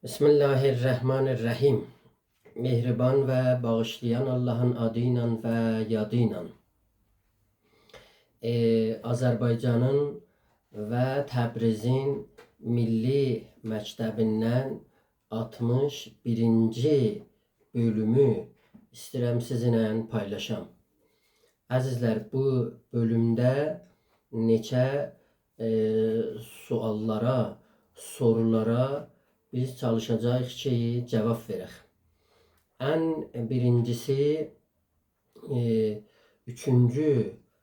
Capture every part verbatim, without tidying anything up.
بسم الله الرحمن الرحیم. مهربان و باغیشلایان آللاهین آدی ایله و یادی ایله. ائ، آذربایجانین و تبریزین میللی مکتبیندن آلتمیش بیرینجی بؤلومو ایسته‌ییرم سیزینله پایلاشام. عزیزلر، بو بؤلومده نئچه، ائ، سؤاللارا، سورولارا بیز چالیشاجاغیق کی، جواب وئرک. ان بیرینجیسی، ائ، اوچونجو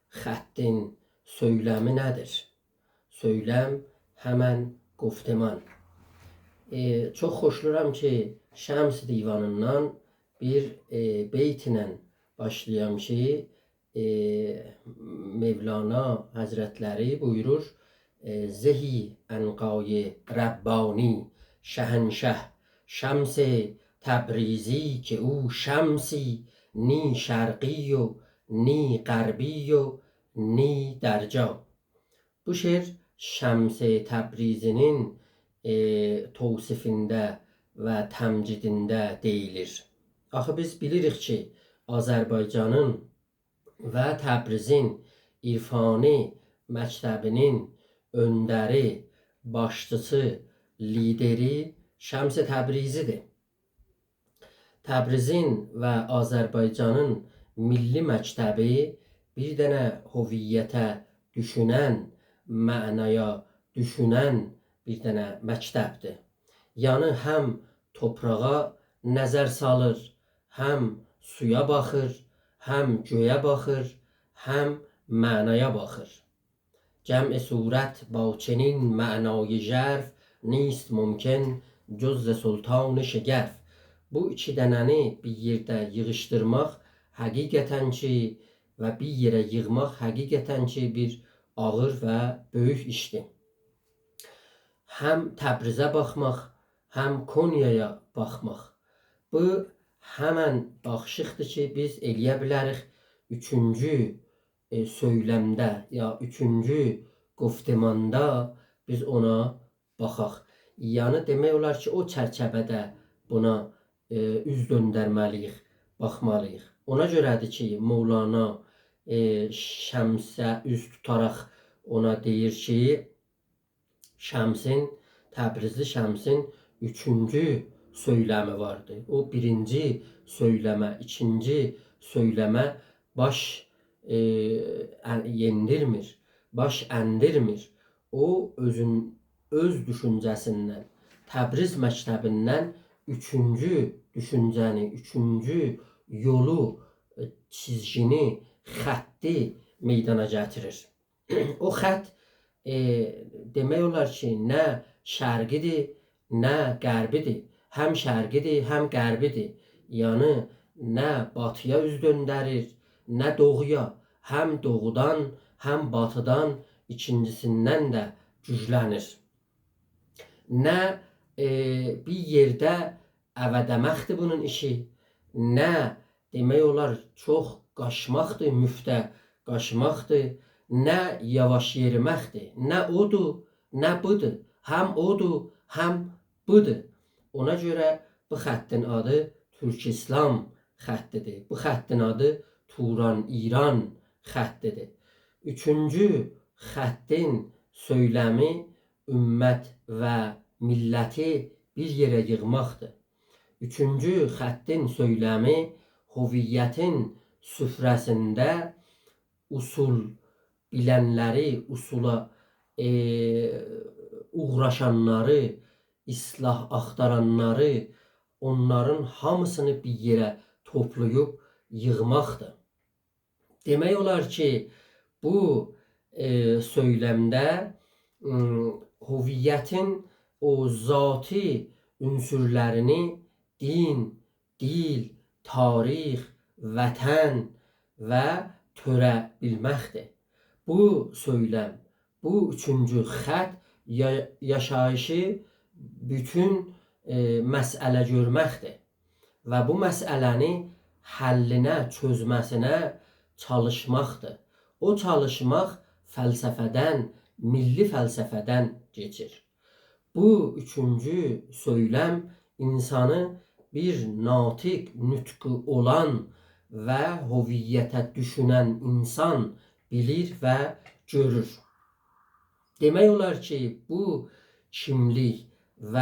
خطین سؤیلمی نه‌دیر؟ سؤیلم همن گفتمان. ائ، چوخ خوشلورام کی، شمس دیوانیندان بیر، ائ، بیت ایله باشلایام کی، ائ، مولانا حضرتلری بویورور، ائ، «زهی عنقای ربانی شهنشه، شمس تبریزی که او شمسی نی شرقی و نی غربی و نی درجا.» بو شعر شمس تبریزی‌نین، ائ، توصیفینده و تمجیدینده دئییلیر. آخی بیز بیلیریک کی، آذربایجانین و تبریزین عرفانی مکتبی‌نین اؤندری، باشچیسی، لیدری شمس تبریزی‌دیر. تبریزین و آذربایجانین میللی مکتبی بیر دنه هویته دوشونن، معنایا دوشونن بیر دنه مکتبدیر. یعنی هم توپراغا نظر سالیر، هم سویا باخیر، هم گؤیه باخیر، هم معنایا باخیر. «جمع صورت با چنین معنای ژرف، نیست ممکن جز ز سلطان شگرف.» بو ایکی دنه‌نی بیر یئرده ییغیشدیرماق حقیقتاً کی، و بیر یئره ییغماق حقیقتاً کی، بیر آغیر و بؤیوک ایشدیر. هم تبریزه باخماق، هم کونیایا باخماق. بو همن باخیشیقدیر کی، بیز ائلیه بیلریک اوچونجو، ائ، سؤیلمده یا اوچونجو گفتماندا بیز اونا باخاق. یعنی دئمک اولار کی، او چرچیوه‌ده بونا، ائ، اوز دؤندرمه‌لی‌ییک، باخمالی‌ییق. اونا گؤره‌دیر کی، مولانا، ائ، شمسه اوز توتاراق اونا دئییر کی، شمسین، تبریزلی شمسین اوچونجو سؤیلمی واردی. او بیرینجی سؤیلمه، ایکینجی سؤیلمه باش، ائ، ان-، یئندیرمیر، باش اندیرمیر. او اؤزون، اؤز دوشونجه‌سیندن، تبریز مکتبیندن اوچونجو دوشونجه‌نی، اوچونجو یولو، ائ، چیزگینی، خطی میدانا گتیریر. او خط، ائ، دئمک اولار کی، نه شرقی‌دیر، نه غربی‌دیر. هم شرقی‌دیر، هم غربی‌دیر. یعنی، نه باتی‌یا اوز دؤندریر، نه دوغویا. هم دوغودان، هم باتیدان، ایکینجیسیندن ده گوجلنیر. نه، ائ، بیر یئرده اوه‌ده‌مکدیر بونون ایشی، نه، دئمک اولار، چوخ قاچماقدیر، مفته قاچماقدیر، نه یاواش یئریمکدیر. نه اودور، نه بودور. هم اودور، هم بودور. اونا گؤره بو خطین آدی تورک ایسلام خطی‌دیر. بو خطین آدی توران ایران خطی‌دیر. اوچونجو خطین سؤیلمی امت و میللتی بیر یئره ییغماقدیر. اوچونجو خطین سؤیلمی هویتین سفره‌سینده اصول بیلنلری، اصولا، ائ، اوغراشانلاری، اصلاح آختارانلاری، اونلارین هامیسینی بیر یئره توپلاییب ییغماقدیر. دئمک اولار کی، بو، ائ، سؤیلمده، م، هویتین او ذاتی عنصرلرینی دین، دیل، تاریخ، وطن و تؤره بیلمکدیر. بو سؤیلم، بو اوچونجو خط یا-، یاشاییشی بوتون، ائ، مسئله گؤرمکدیر. و بو مسئله‌نی حلینه، چؤزمه‌سینه چالیشماقدیر. او چالیشماق فلسفه‌دن، میللی فلسفه‌دن کئچیر. بو اوچونجو سؤیلم اینسانی بیر ناطق نطقو اولان و هویته دوشونن اینسان بیلیر و گؤرور. دئمک اولار کی، بو کیملیک و،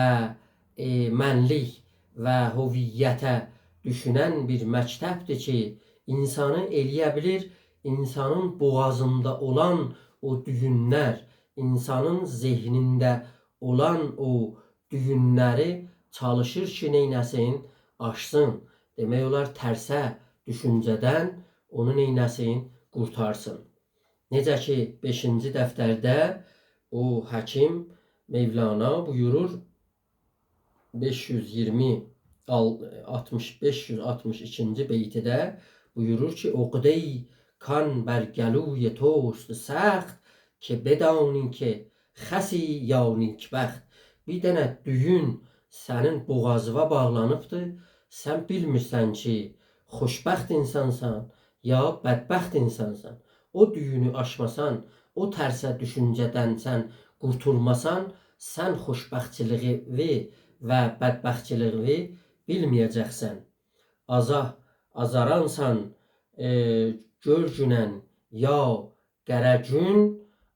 ائ، منلیک و هویته دوشونن بیر مکتبدیر کی، اینسانی ائلیه بیلیر، اینسانین بوغازیندا اولان او دویونلر، اینسانین ذهنینده اولان او دویونلری چالیشیر کی، نئینه‌سین؟ آشسین. دئمک اولار، ترسه دوشونجه‌دن اونو نئینه‌سین؟ قورتارسین. نئجه کی، بئشینجی دفترده او حکیم مولانا بویورور، بئش یوز اییرمی، آل-، آلتمیش، بئش یوز آلتمیش ایکینجی بیتده بویورور کی، «عقده‌ای کان بر گلوی توست سخت، که بدانی که خسی یا نیکبخت.» بیر دنه دویون سنین بوغازیوا باغلانیبدیر، سن بیلمیرسن کی، خوشبخت اینسانسان، یا بدبخت اینسانسان. او دویونو آشماسان، او ترسه دوشونجه‌دن سن قورتولماسان، سن خوشبختچیلیگی و بدبختچیلیگی بیلمه‌یه‌جکسن. آزا-، آزارانسان، ائ، گؤر گونن یا قره گون،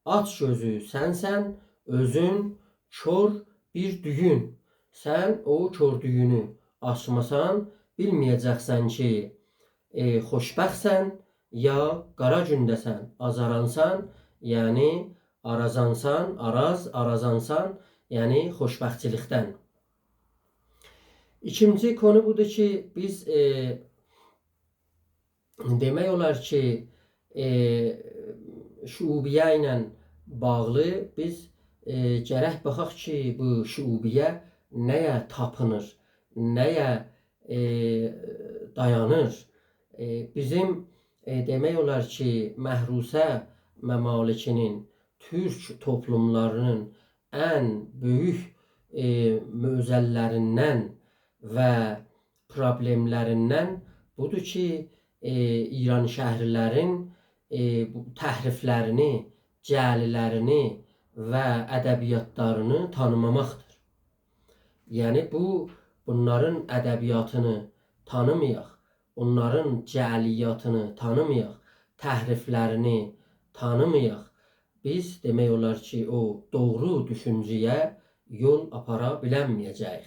آچ گؤزو سنسن، اؤزون کور بیر دویون. سن او کور دویونو آچماسان، بیلمه‌یه‌جکسن کی، ائ، خوشبختسن یا قارا گونده‌سن، آزارانسان، یعنی آرازانسان، آراز، آرازانسان، یعنی خوشبختچیلیکدن. ایکینجی قونو بودور کی، بیز، ائ، دئمک اولار کی، ائ، شعوبیه ایله باغلی بیز، ائ، گرک باخاق کی، بو شعوبیه نه‌یه تاپینیر، نه‌یه، ائ، دایانیر. ائ، بیزیم، ائ، دئمک اولار کی، محروسه ممالکینین، تورک توپلوملاری‌نین ان بؤیوک، ائ، معضل‌لریندن و پروبلئم‌لریندن بودور کی، ائ، ایرانشهری‌لرین، ائ، بو تحریف‌لرینی، جعلی‌لرینی و ادبیاتلارینی تانیماماقدیر. یعنی، بو، بونلارین ادبیاتینی تانیمایاق، اونلارین جعلیاتینی تانیمایاق، تحریف‌لرینی تانیمایاق، بیز دئمک اولار کی، او دوغرو دوشونجه‌یه یول آپارا بیلنمه‌یه‌جه‌ییک.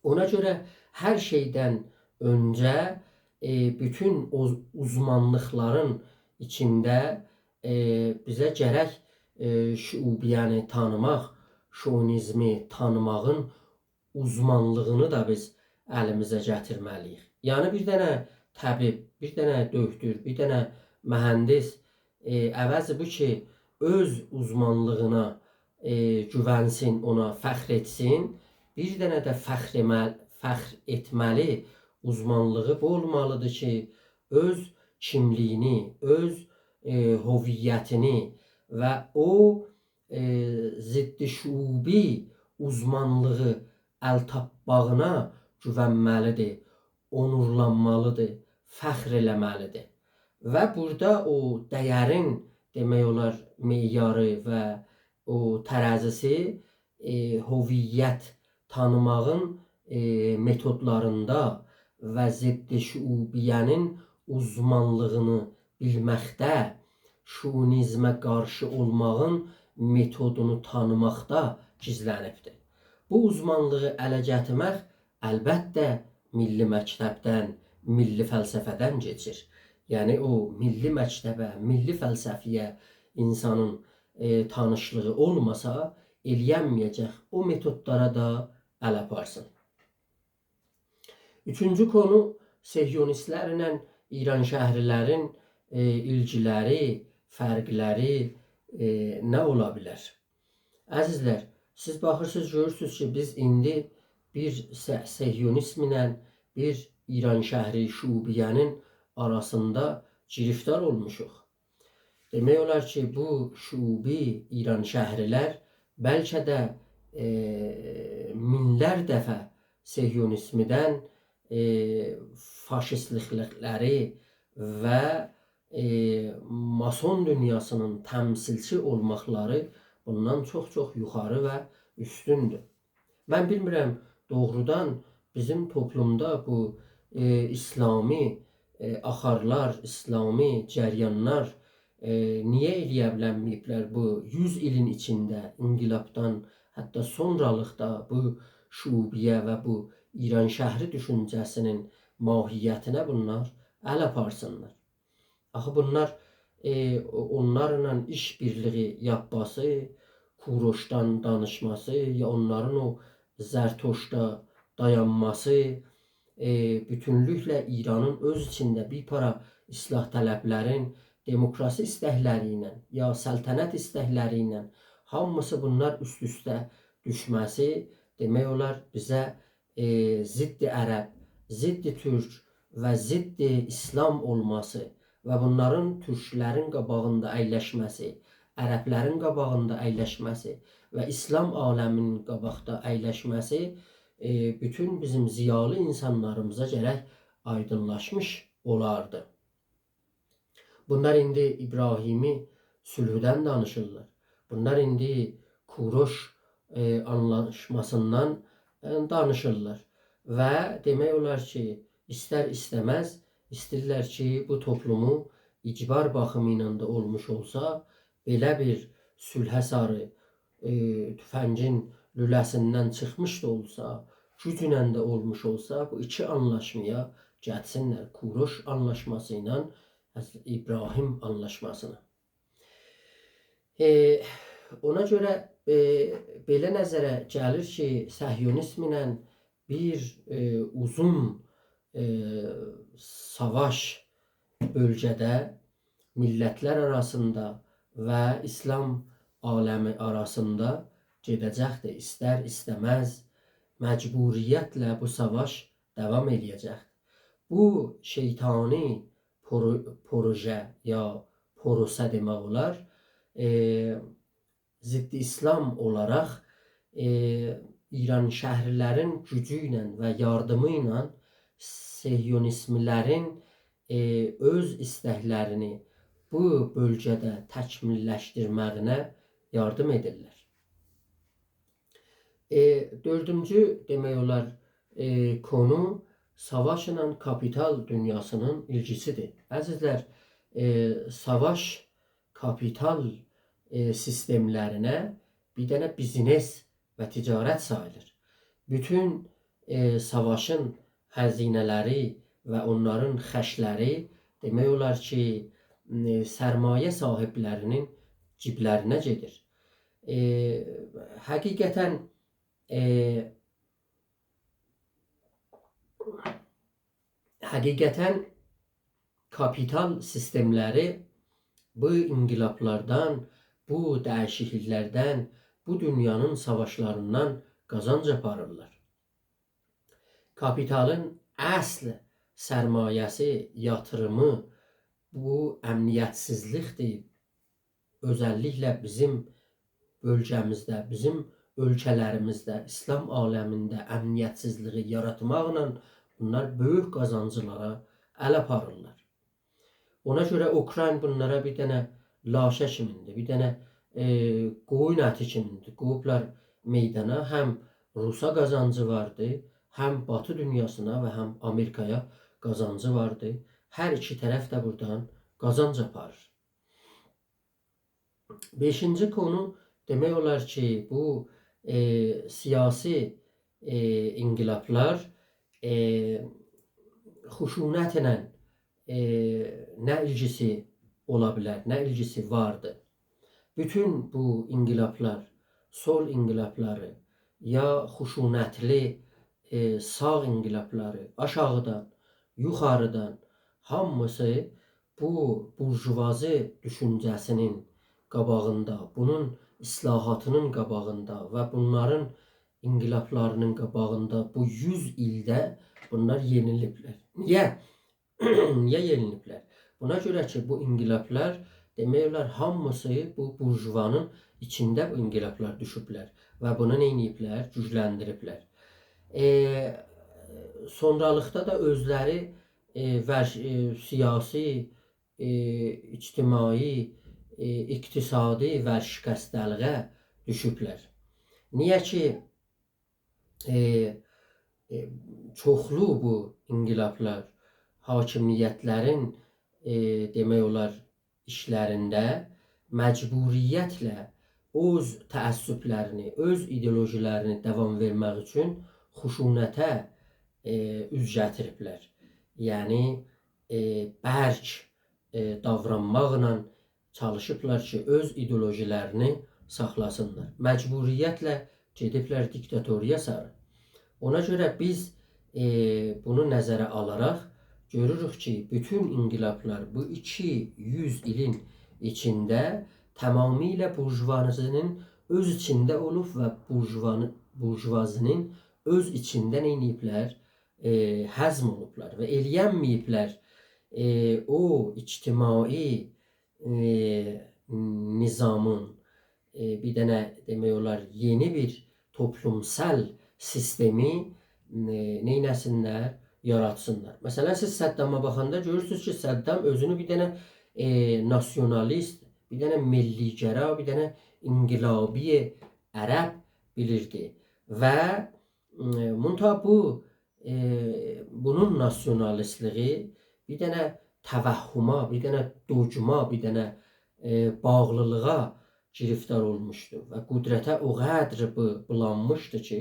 اونا گؤره هر شئیدن اؤنجه، ائ، بوتون او اوزمانلیقلارین ایچینده، ائ، بیزه گرک، ائ، شعوبیه‌نی تانیماق، شوونیزمی تانیماغین اوزمانلیغینی دا بیز الیمیزه گتیرمه‌لی‌ییک. یعنی، بیر دنه طبیب، بیر دنه دؤکتور، بیر دنه مهندس، ائ، عوض بو کی، اؤز اوزمانلیغینا، ائ، گوونسین، اونا فخر ائتسین، بیر دنه ده فخر ائمه-، فخر ائتمه‌لی اوزمانلیغی بو اولمالیدیر کی، اؤز کیملیگینی، اؤز، ائ، هویتینی و او، ائ، ضد شعوبی اوزمانلیغی ال تاپماغینا گوونمه‌لیدیر، اونورلانمالیدیر، فخر ائله‌مه‌لیدیر. و بورادا او دیرین، دئمک اولار، معیاری و او ترازی‌سی، ائ، هویت تانیماغین، ائ، متودلاریندا و ضد شعوبیه‌نین اوزمانلیغینی بیلمکده، شوونیزمه قارشی اولماغین متودونو تانیماقدا گیزلنیبدیر. بو اوزمانلیغی اله گتیرمک، البته، میللی مکتبدن، میللی فلسفه‌دن کئچیر. یعنی، او میللی مکتبه، میللی فلسفه‌یه اینسانین، ائ، تانیشلیغی اولماسا، ائلیه‌نمه‌یه‌جک او متودلارا دا ال آپارسین. اوچونجو قونو، صهیونیست‌لرله ایرانشهری‌لرین، ائ، ایلگی‌لری، فرق‌لری، ائ، نه اولا بیلر؟ عزیزلر، سیز باخیرسینیز، گؤرورسونوز کی، بیز ایندی بیر صه-، صهیونیزمله بیر ایرانشهری شعوبیه‌نین آراسیندا گرفتار اولموشوق. دئمک اولار کی، بو شعوبی ایرانشهری‌لر بلکه ده، ائ، مینلر دفعه صهیونیزمدن، ائ، فاشیستلیک‌لری و، ائ، ماسون دونیاسینین تمثیلچی اولماقلاری بوندان چوخ-چوخ یوخاری و اوستوندور. من بیلمیرم، دوغرودان بیزیم توپلومدا بو، ائ، ایسلامی، ائ، آخارلار، ایسلامی جریانلار، ائ، نییه ائلیه بیلنمه‌ییبلر بو یوز ایلین ایچینده، انقلابدان حتی سونرالیقدا بو شعوبیه و بو ایرانشهری دوشونجه‌سینین ماهیتینه بونلار ال آپارسینلار؟ آخی بونلار، ائ، او-، اونلارلا ایش بیرلیگی یاپماسی، کوروشدان دانیشماسی، یا اونلارین او زرتشتا دایانماسی، ائ، بوتونلوکله ایرانین اؤز ایچینده بیر پارا اصلاح‌طلبلرین، دموکراسی ایستکلری ایله، یا سلطنت ایستکلری ایله، هامیسی بونلار اوست-اوسته دوشمه‌سی، دئمک اولار، بیزه ائ، ضد عرب، ضد تورک و ضد ایسلام اولماسی و بونلارین تورکلرین قاباغیندا اَیلشمه‌سی، عربلرین قاباغیندا اَیلشمه‌سی و ایسلام عالمینین قاباقدا اَیلشمه‌سی، ائ، بوتون بیزیم ضیالی اینسانلاریمیزا گرک آیدینلاشمیش اولاردی. بونلار ایندی ابراهیمی صلحودن دانیشیرلار. بونلار ایندی کوروش، ائ، آنلاشماسیندان، ائ، دانیشیرلار. و دئمک اولار کی، ایستر-ایسته‌مز ایسته‌ییرلر کی، بو توپلومو اجبار باخیمی ایله ده اولموش اولسا، بئله بیر صلحه ساری، ائ، توفنگین لوله‌سیندن چیخمیش دا اولسا، گوجله ده اولموش اولسا، بو ایکی آنلاشمایا گلسینلر. کوروش آنلاشماسی ایله حضرت ابراهیم آنلاشماسینا. ائ، اونا گؤره، ائ، بئله نظره گلیر کی، صهیونیزم ایله بیر، ائ، اوزون، ائ، ساواش بؤلگه‌ده میللتلر آراسیندا و ایسلام عالمی آراسیندا گئده‌جکدیر. ایستر-ایسته‌مز مجبوریتله بو ساواش داوام ائله‌یه‌جکدیر. بو شیطانی پرو-، پروژه یا پروسه دئمک اولار، ائ، ضد ایسلام اولاراق، ائ، ایرانشهری‌لرین گوجو ایله و یاردیمی ایله صهیونیستلرین، ائ، اؤز ایستکلرینی بو بؤلگه‌ده تکمیللشدیرمه‌یینه یاردیم ائدیرلر. ائ، دؤردونجو، دئمک اولار، ائ، قونو ساواشلا کاپیتال دونیاسینین ایلگیسیدیر. عزیزلر، ائ، ساواش کاپیتال، ائ، سیستملرینه بیر دنه بیزنس و تجارت ساییلیر. بوتون، ائ، ساواشین هزینه‌لری و اونلارین خرجلری، دئمک اولار کی، م، سرمایه صاحیبلرینین جیبلرینه گئدیر. ائ، حقیقتاً، ائ، حقیقتاً، کاپیتال سیستملری بو انقلابلاردان، بو دییشیکلیکلردن، بو دونیانین ساواشلاریندان قازانج آپاریرلار. کاپیتالین اصل سرمایه‌سی، یاتیریمی بو امنیتسیزلیکدیر. اؤزللیکله بیزیم بؤلگه‌میزده، بیزیم اؤلکه‌لریمیزده، ایسلام عالمینده امنیتسیزلیگی یاراتماقلا بونلار بؤیوک قازانجلارا ال آپاریرلار. اونا گؤره اوکراین بونلارا بیر دنه لاشه کیمیندیر، بیر دنه، ائ، قویون اتی کیمیندیر. قویوبلار میدانا، هم روسا قازانجی واردی، هم باتی دونیاسینا و هم آمریکایا قازانجی واردی. هر ایکی طرف ده بورادان قازانج آپاریر. بئشینجی قونو، دئمک اولار کی، بو، ائ، سیاسی، ائ، انقلابلار، ائ، خشونتله، ائ، نه ایلگیسی اولا بیلر، نه ایلگیسی واردی؟ بوتون بو انقلابلار، سول انقلابلاری، یا خشونتلی، ائ، ساغ انقلابلاری، آشاغیدان، یوخاریدان، هامیسی بو بورژوازی دوشونجه‌سینین قاباغیندا، بونون اصلاحاتینین قاباغیندا و بونلارین انقلابلارینین قاباغیندا بو یوز ایلده بونلار یئنیلیبلر. نییه؟ نییه یئنیلیبلر؟ بونا گؤره کی، بو انقلابلار، دئمک اولار، هامیسی بو بورژوانین ایچینده بو انقلابلار دوشوبلر و بونو نئینییبلر؟ گوجلندیریبلر. ائ، سونرالیقدا دا اؤزلری، ائ، ورش-، ائ، سیاسی، ائ، اجتماعی، ائ، اقتصادی ورشکسته‌لیگه دوشوبلر. نییه کی، ائ، ائ، چوخلو بو انقلابلار حاکمیتلرین، ائ، دئمک اولار، ایشلرینده مجبوریتله اؤز تعصبلرینی، اؤز ایدئولوژیلرینی داوام وئرمک اوچون خشونته، ائ، اوز گتیریبلر. یعنی، ائ، برک، ائ، داورانماقلا چالیشیبلار کی، اؤز ایدئولوژیلرینی ساخلاسینلار. مجبوریتله گئدیبلر دیکتاتوریایا ساری. اونا گؤره بیز، ائ، بونو نظره آلاراق گؤروروک کی، بوتون انقلابلار بو ایکی یوز ایلین ایچینده تمامیله بورژوازی‌نین اؤز ایچینده اولوب و بورژوانی-، بورژوازی‌نین اؤز ایچینده نئینییبلر؟ ائ، هضم اولوبلار و ائلیه‌نمه‌ییبلر، ائ، او اجتماعی، ائ، نظامین، ائ، بیر دنه دئمک اولار یئنی بیر توپلومسال سیستمی، ائ، نئینه‌سینلر، یاراتسینلار. مثلا، سیز صداما باخاندا گؤرورسونوز کی، صدام اؤزونو بیر دنه، ائ، ناسیونالیست، بیر دنه ملی‌گرا، بیر دنه انقلابی عرب بیلیردی. و، ائ، منتها بو، ائ، بونون ناسیونالیستلیگی بیر دنه توهمه، بیر دنه دوگما، بیر دنه، ائ، باغلیلیغا گرفتار اولموشدو و قدرته او قدر بو-، بولانمیشدی کی،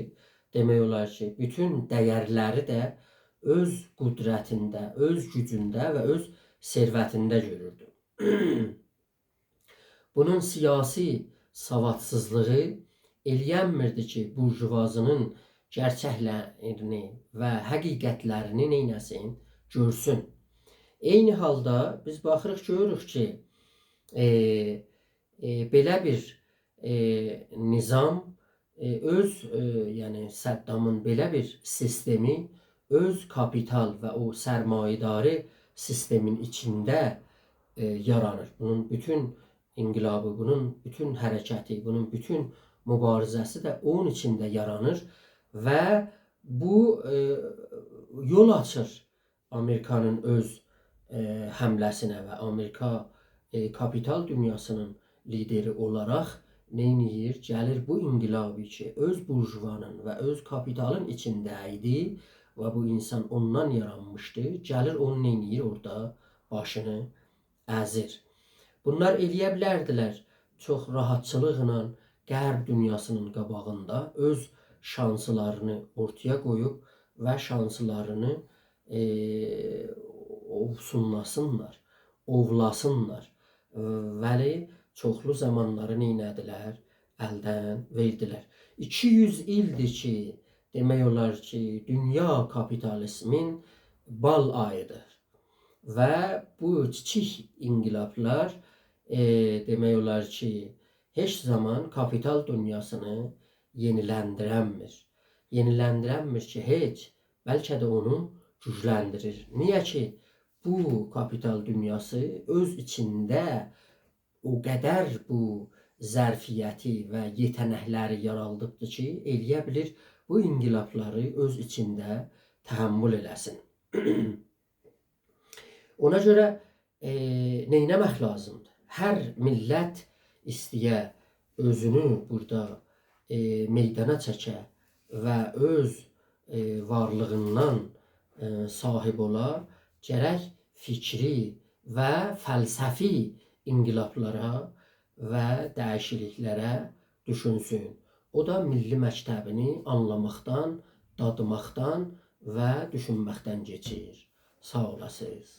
دئمک اولار کی، بوتون دَیَرلری ده اؤز قدرتینده، اؤز گوجونده و اؤز ثروتینده گؤروردو. بونون سیاسی سوادسیزلیغی ائلیه‌نمیردی کی، بورژوازی‌نین گئرچکلرینی و حقیقتلرینی نئینه‌سین، گؤرسون. عینی حالدا بیز باخیریق، گؤروروک کی، ائ، ائ، بئله بیر، ائ، نظام، ائ، اؤز، ائ، یعنی صدامین بئله بیر سیستمی اؤز کاپیتال و او سرمایه‌داری سیستمین ایچینده، ائ، یارانیر. بونون بوتون انقلابی، بونون بوتون حرکتی، بونون بوتون مبارزه‌سی ده اونون ایچینده یارانیر و بو، ائ، یول آچیر آمریکانین اؤز، ائ، حمله‌سینه و آمریکا، ائ، کاپیتال دونیاسی‌نین لیدری اولاراق نئینیر؟ گلیر بو انقلابی کی، اؤز بورژوانین و اؤز کاپیتالین ایچینده ایدی و بو اینسان اوندان یارانمیشدی، گلیر اونو نئینیر؟ اورادا باشینی ازیر. بونلار ائلیه بیلردیلر چوخ راحتچیلیقلا غرب دونیاسی‌نین قاباغیندا اؤز شانسلارینی اورتایا قویوب و شانسلارینی، ائ، اووسونلاسینلار، اوولاسینلار. ولی چوخلو زامانلاری نئینه‌دیلر؟ الدن وئردیلر. ایکی یوز ایلدیر کی، دئمک اولار کی، دونیا کاپیتالیزمین بال آییدیر. و بو کیچیک انقلابلار، ائ، دئمک اولار کی، هئچ زامان کاپیتال دونیاسینی یئنیلندیرنمیر. یئنیلندیرنمیر کی، هئچ، بلکه ده اونو گوجلندیریر. نییه کی، بو کاپیتال دونیاسی اؤز ایچینده او قدر بو ظرفیتی و یئته‌نکلری یارادیبدیر کی، ائلیه بیلیر بو انقلابلاری اؤز ایچینده تحمل ائله‌سین. اونا گؤره، ائ، نئینه‌مک لازیمدیر؟ هر میللت ایسته‌یه اؤزونو بورادا، ائ، میدانا چکه و اؤز، ائ، وارلیغیندان، ائ، صاحیب اولا، گرک فکری و فلسفی انقلابلارا و دییشیکلیکلره دوشونسون. او دا میللی مکتبینی آنلاماقدان، دادماقدان و دوشونمکدن کئچیر. ساغ اولاسینیز.